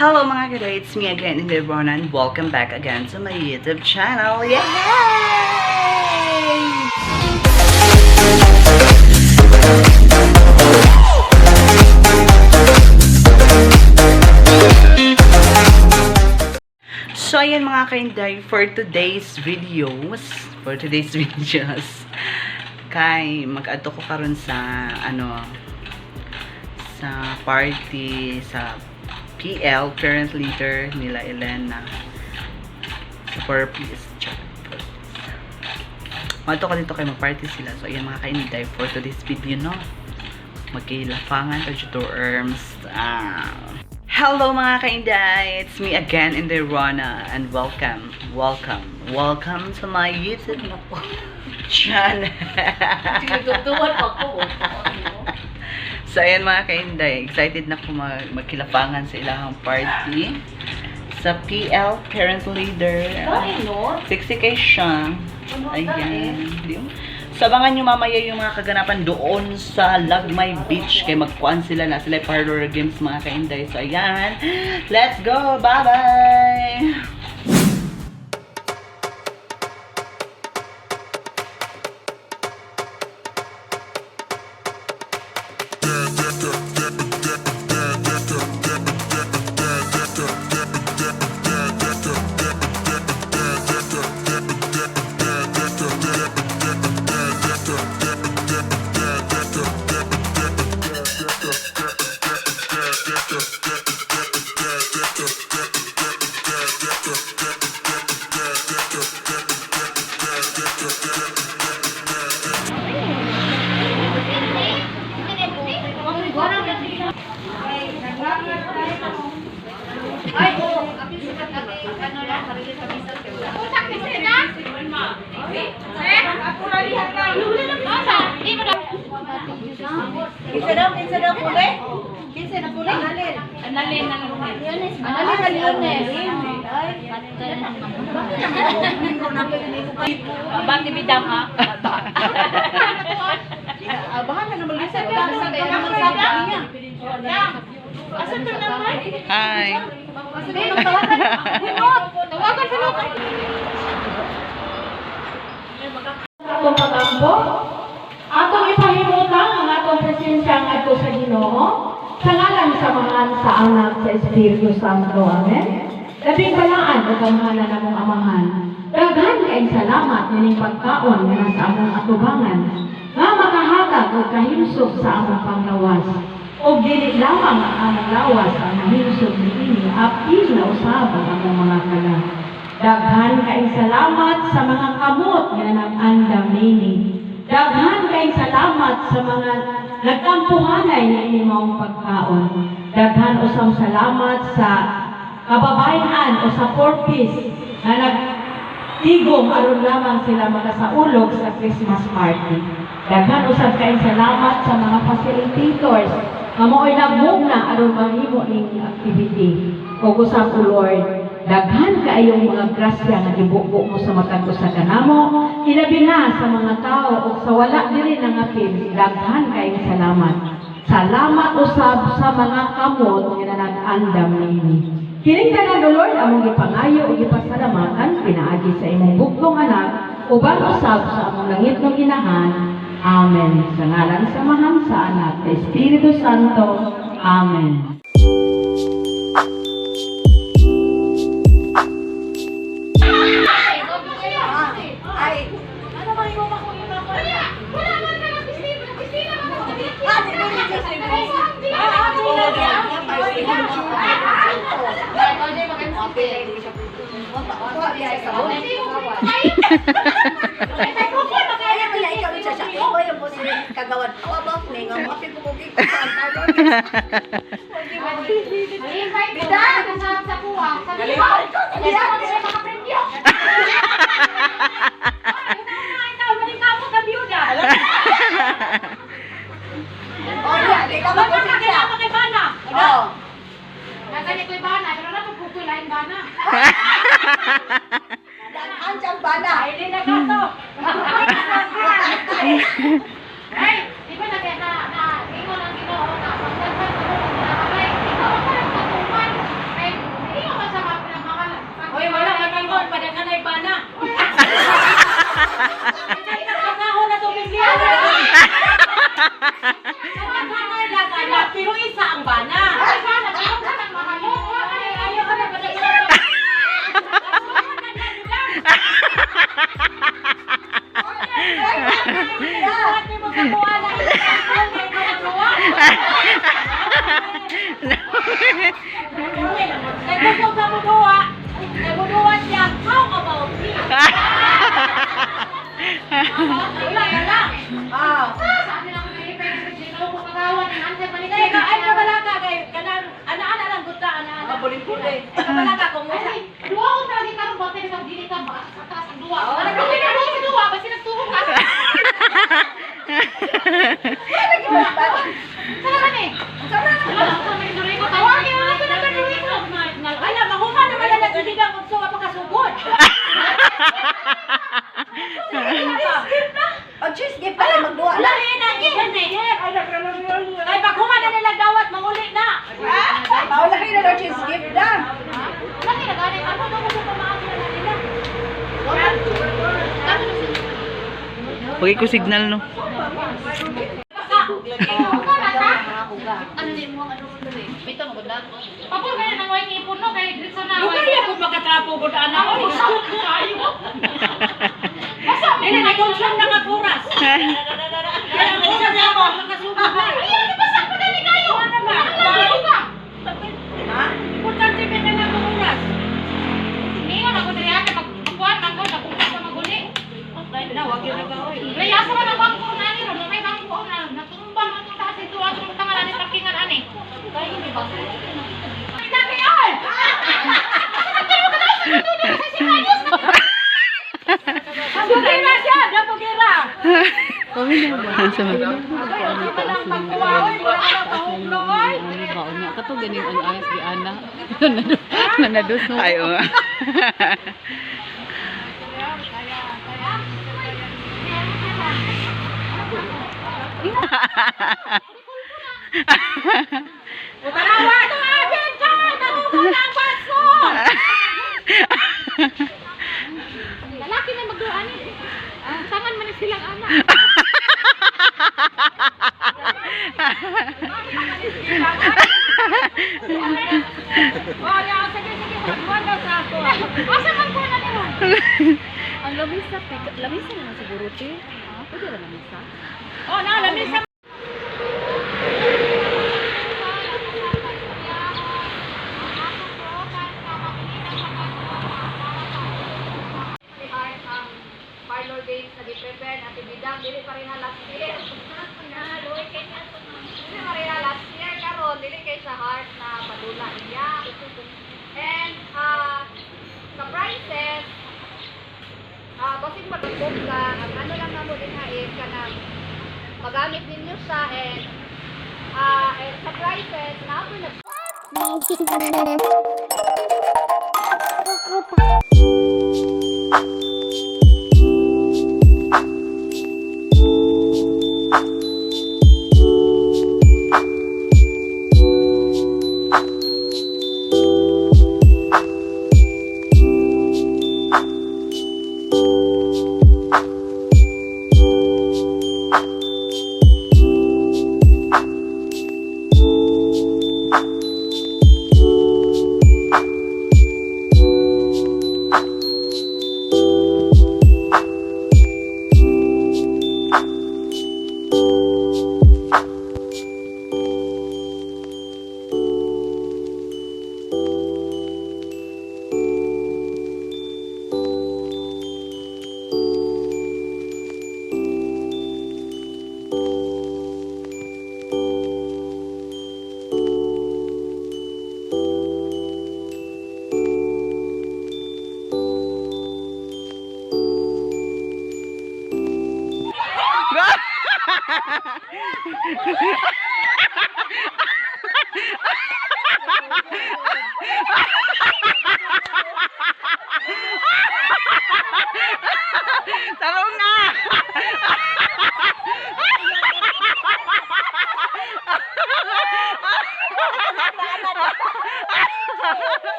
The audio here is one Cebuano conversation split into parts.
Hello, mga kaday! It's me again, Inday Rona, and welcome back again to my YouTube channel. Yay! So, ayan, mga kainday, for today's videos, kay mag-adto ko karon sa, ano, sa party, sa PL, parent leader nila Elena. Sa 4 Ps. Charot. Mag-adto ko dito kay mag-party sila. So, ayan, mga kainday, for today's video, no? Magkilafangan ta to arms. Ah. Hello, mga kainday! It's me again, Inday Rona, and welcome, welcome, welcome to my YouTube channel. Tinutugtuan ako. So ayan, mga kainday, excited na ko magkilapangan sa ilahang party sa PL Parent Leader. Ay, no? Sexy kay siya. Ano Ayan. So abangan nyo mamaya yung mga kaganapan doon sa Lagmay Beach. Kay magkuan sila na sila parlor games, mga kainday. So ayan. Let's go! Bye-bye! Ay, oo. Ano lang, sarili sa misa. Kinsa daw puli? Kinsa na puli? Analin, analin. Analin, Leones. Bati bidang ha? Ah, bahala na mag-isa. Asan to naman? Hi! Tawagan sa loob. Atong pagampo, atong ipahimutang ang atong presensya ngadto sa Ginoo, sa ngalan sa Amahan, sa Anak, sa Espiritu Santo. Amen. Labing balaan ug gamhanan namong Amahan. Daghan kay salamat nining pagkaon nga nasa among atubangan, nga makahatag og kahimsog sa among panglawas. Og dili lamang ang among lawas ang mahimsog niini, apil na usab ang among mga kalag. Daghan kay salamat sa mga kamot nga nag-andam nini. Daghan kay salamat sa mga nagtampuhanay niini maong pagkaon. Daghan usab salamat sa kababayan o sa 4 Ps na nagtigom aron lamang sila makasaulog sa Christmas party. Daghan usab kay salamat sa mga facilitators nga mao'y nagmugna aron mahimo ning activity. Ug usab, O Lord, daghan kaayong mga grasya nga gibubo mo sa matag usa kanamo, ilabi na sa mga tao ug sa wala diri nangapil, daghan kaayong salamat. Salamat usab sa mga kamot nga nag-andam niini. Kining tanan, O Lord, among gipangayo ug gipasalamatan pinaagi sa imong bugtong Anak uban usab sa among langitnong Inahan. Amen. Sa ngalan sa Amahan, sa Anak, sa Espiritu Santo. Amen. Ay, kagawan. How about me? Nga mo apil ko kung Oh, yeah, di ka magkonsensya. Oh. Daghan siyang bana. Ay, di ba na na na ingon ang Ginoo nga pagdaghan ko na kay ikaw ang parang katuman. Kay Nagkakaon na tubig niya. Nagkakanay lang anak, pero isa ang bana. Ayaw ka na ba siya, how about me? Wala, wala. Ah. Sabi lang ko na sa Gino, kung kagawa ng answer man Kay ay kabalaka kay kanang ana-ana lang gud ta ana-ana. Ay kabalaka kung mo sa Duwa ko talaga karon ba pero sa dili ka ba sa taas ang duwa. Wala ka pinaro sa duwa basta nagtubo ka. Sana man eh. Sana. Tawagin mo na sa Doriko. Ala mahuma naman na sige na kung suwa pakasugod. O cheese gift pala magduwa na. Lahi na gihan eh. Kay paghuma na nila dawat manguli na. Maulahi na daw cheese gift na. Laki na gani. Ano daw ko pamaagi na nila? Pagay ko signal no. Ano din mo ang ano mo dali? Bitaw mo gud. Pabor kayo nang way ipon no kay diretso na. Dugay ako makatrapo gud ana oy. Basta Dili na consume na nga oras. Kaya ang oras na ako makasugod na. Ayaw di basta pa dali kayo. Ano ba? Ano ba? Ha? Importante ba na ang oras? Ningon ako diri ate magkuan man ko nagkuan sa maguli. Na wag yun na ba oy. Lay asa man ang bangko na ni ron may bangko na natumba man itong taas ito atong tangalan ni parkingan ani. Sabi oy. Pagkira siya, dapogira. Sa Ay, okay lang pagkuha oy, wala ka pahuglo oy. Kato ganing ang ayos di ana. Nanadus no. Ay, oo. Tanawa to abin ka, nahugo na ang baso. Lalaki na magduha ani. Tangan man ni silang anak. Oh, ya, sige sige, magkuha daw sa ako. Asa man ko na ni ron? Ang lamisa, lamisa naman siguro te. Pwede ra lamisa. Oh, na lamisa. Ang parlor games na gi-prepare na tibidang dili pa rin last year. Dili pa rin last year karon dili kay sa heart na padula niya. And sa prizes, basig magtugtog ka, ang ano lang namo din ha is kanang magamit ninyo siya and sa prizes na ako nag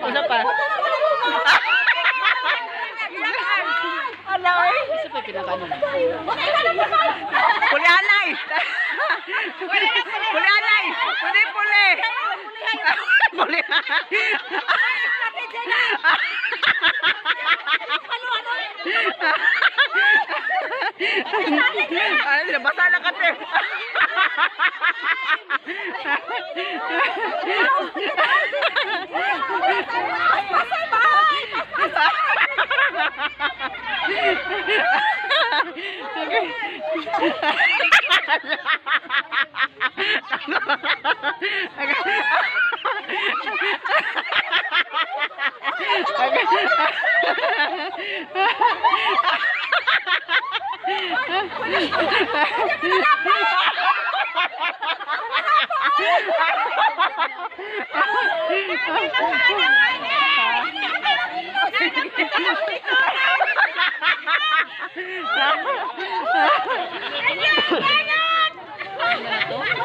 Una pa. Isa pa pinakaano. Puli anay. Puli anay. Puli puli. Puli. Ano, basa na kate.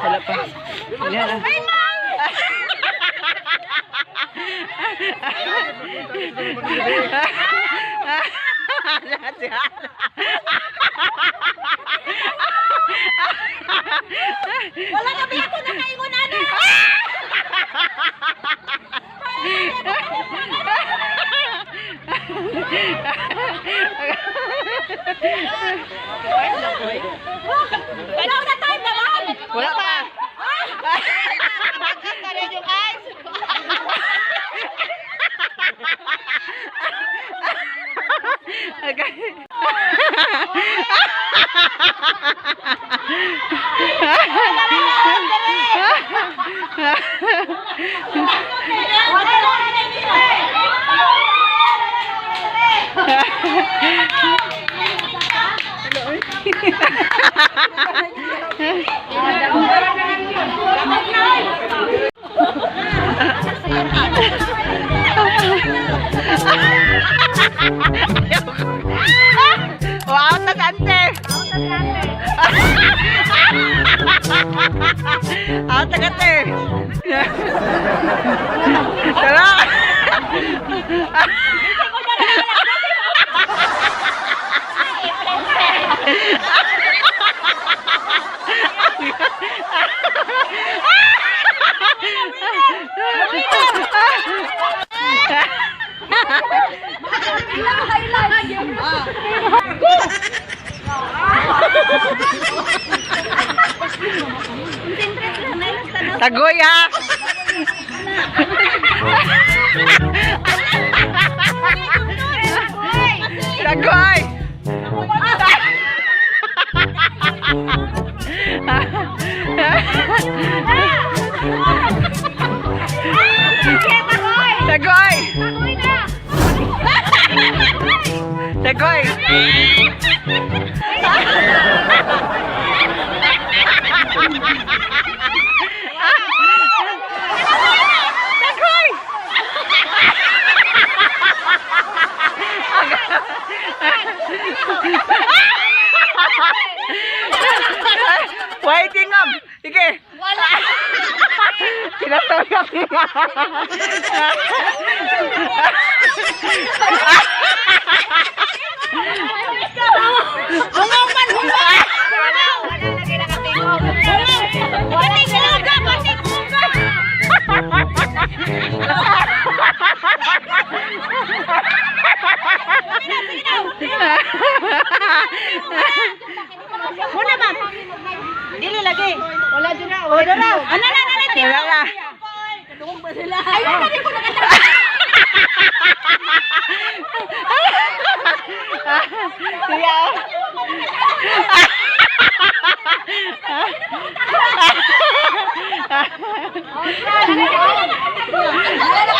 Wala pa. Yan. Lahat siya. Wala na ba ako nakaingon ana? Wala na time naman. Wala pa. Okay. Wow, tas ante. Out na kate. Tara. Tagoy ha. Tagoy. Tagoy. Tagoy. Tagoy. Waiting up. Sige. Wala. Kinasawag Hungaw man, hungaw. Hungaw. Batik muga, batik muga. Muna ma'am. Dili lagi. Wala dyan na. Wala na. Ano na na na. Wala na. Ayun na rin ko nakatapos. Siya. Wala na.